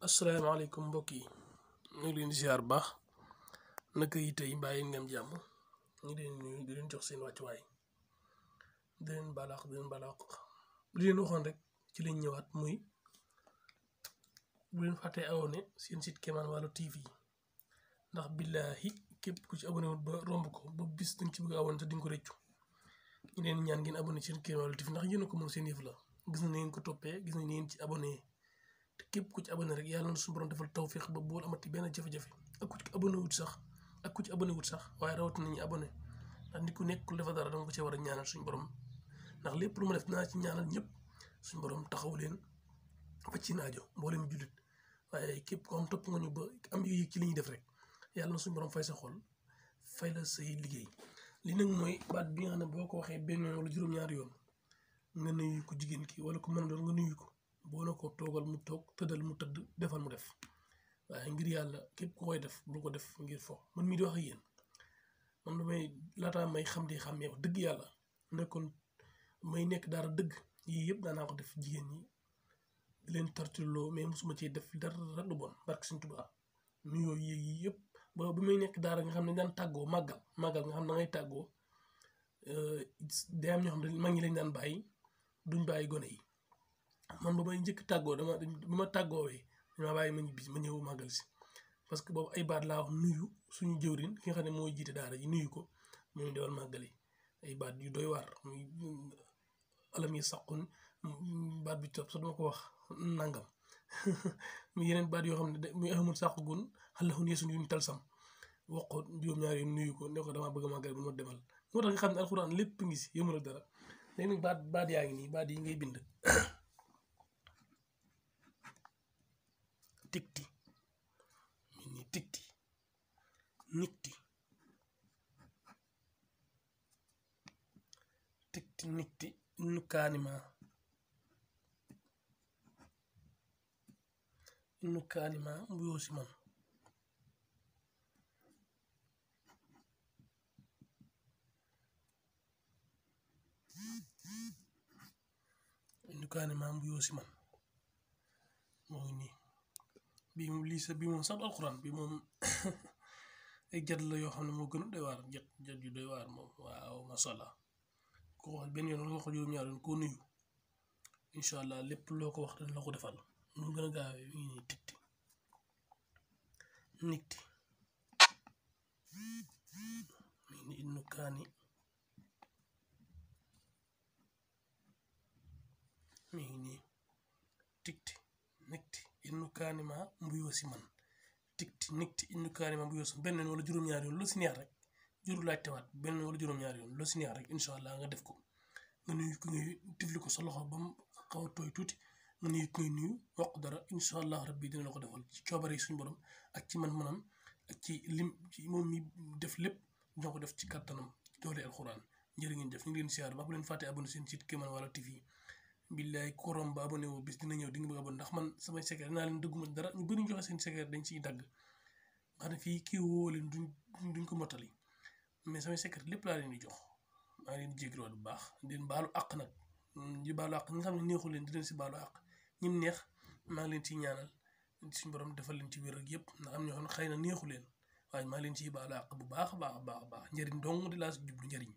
asalaamaaleykum mbokk yi ñu ngi leen di ziar bu baax naka yi tey bàyyi ngeen jàmm ñu leen nuyu di leen jox seen wàccuwaay di leen balaax di leen waxoon rek ci lañ ñëwaat muy bu leen fàttee abonné seen site Kémane Walo TV ndax billaahi képp ku ci abonné wut ba romb ko ba bis dañ ci bëgg abonné te di nga ko rëccu ñu leen ñaan ngeen abonné seen Kémane Walo TV ndax yéen a ko moom seen yëf la gis na ni ngeen ko toppee gis na ni ngeen ci abonné te képp ku ci abonné rek yàlla na suñu borom defal tawféex ba bool amati benn jafe-jafe ak ku ci abonné wut sax waaye rawatina ñu abonné ndax nit ku nekk ku defal dara danga ko ci war a ñaanal suñu borom ndax lépp lu ma def naa ci ñaanal ñëpp suñu borom taxaw leen fa ci naajo mboolem jullit waaye képp ko am topp nga ñu ba am yëg ci li ñuy def rek yàlla na suñu borom fay sa xol fay la say liggéey li nag mooy baat bi nga xam ne boo ko waxee benn yoon wala juróom-ñaari yoon nga nuyu ko jigéen ki wala ko mën a doon nga nuyu ko boo na ko toogal mu toog tëddal mu tëdd defal mu def waaye ngir yàlla képp ku koy def bu ko def ngir fo man mii di wax ak yéen man damay laataa may xam di xàmmee wax dëgg yàlla nekkoon may nekk daara dëgg yii yëpp daanaa ko def jigéen ñi di leen tartiloo mais mosuma ci def dara lu bon barke Sëñ Tuubaa nuyoo yii yëpp ba bi may nekk daara nga xam ne daan tàggoo màggal nga xam ne da ngay tàggoo day am ñoo xam ne mag ñi lañ daan bàyyi duñ bàyyi gone yi man ba may njëkk tàggoo bi ma tàggoowee dama bàyyi ma ñëw màggal si parce que boobu ay baat laa wax nuyu suñu jëwrin ki nga xam ne mooy jiite daara ji nuyu ko mu ñu dewal màggal yi ay baat yu doy waar muy alam yi saqun baat bi topp sax dama ko wax nangam mu yeneen baat yoo xam ne muy ahmul sàqugun xalaxun yeesun yuñ talsam wax ko juróom-ñaar yoon nuyu ko ne ko damaa bëgg a màggal bu ma demal moo tax nga xam ne alxuraan lépp ngi si yëmul ak dara léegi nag baat yaa ngi nii baat yi ngay bind tikti mi ni tikti nikti tikti nikti innu kaanima mbuyoo si man innu kaanima mbuyoo si man moo ngi nii bii moom lii sa bii moom sax alxuraan bii moom ay jat la yoo xam ne moo gën a doy waar jat yu doy waar moom waaw masha Allah ko wax benn yoon wala nga wax juróom-ñaar yoon koo nuyu incha allah lépp loo ko wax dana la ko defal mu gën a gaawee mi ngi nii tikti nikti mi ngi innu kaani mi ngi nii tikti nikti innu kaani ma mbuyoo si man tikti nikti innu kaani ma mbuyoo si benn yoon wala juróom-ñaari yoon lu si neex rek juru laaj tewaat benn yoon wala juróom-ñaari yoon lu si neex rek incha allah nga def ko nga nuyu ko ngay tifli ko sa loxo ba mu xaw a tooy tuuti nga nuyu ko ngay nuyu wax dara incha allah rabbi dina la ko defal ci coobare suñu borom ak ci man-manam ak ci lim ci moom mi def lépp ñoo ko def ci kattanam doole alxuraan njëriñ ngeen def ñu ngi leen siyaar ba bu leen fàtte abonné seen site Kémane Walo TV billaay korom ba abonné woo bis dina ñëw di nga bëgg abonné ndax man samay secret dinaa leen dëgguma dara ñu bëri ñu joxe seen secret dañ ciy dagg nga xam ne fii kii woo leen duñ ko mottali mais samay secret lépp laa leen di jox maa leen jégalu bu baax di leen baalu àq nag di baalu àq ñi nga xam ne neexul leen di leen si baalu àq ñim neex maa ngi leen ciy ñaanal suñu borom defal leen ci wér ak yëpp ndax am ñoo xam ne xëy na neexu leen waaye maa ngi leen ciy baalu àq bu baax a baax njëriñ dong di laa si jublu njëriñ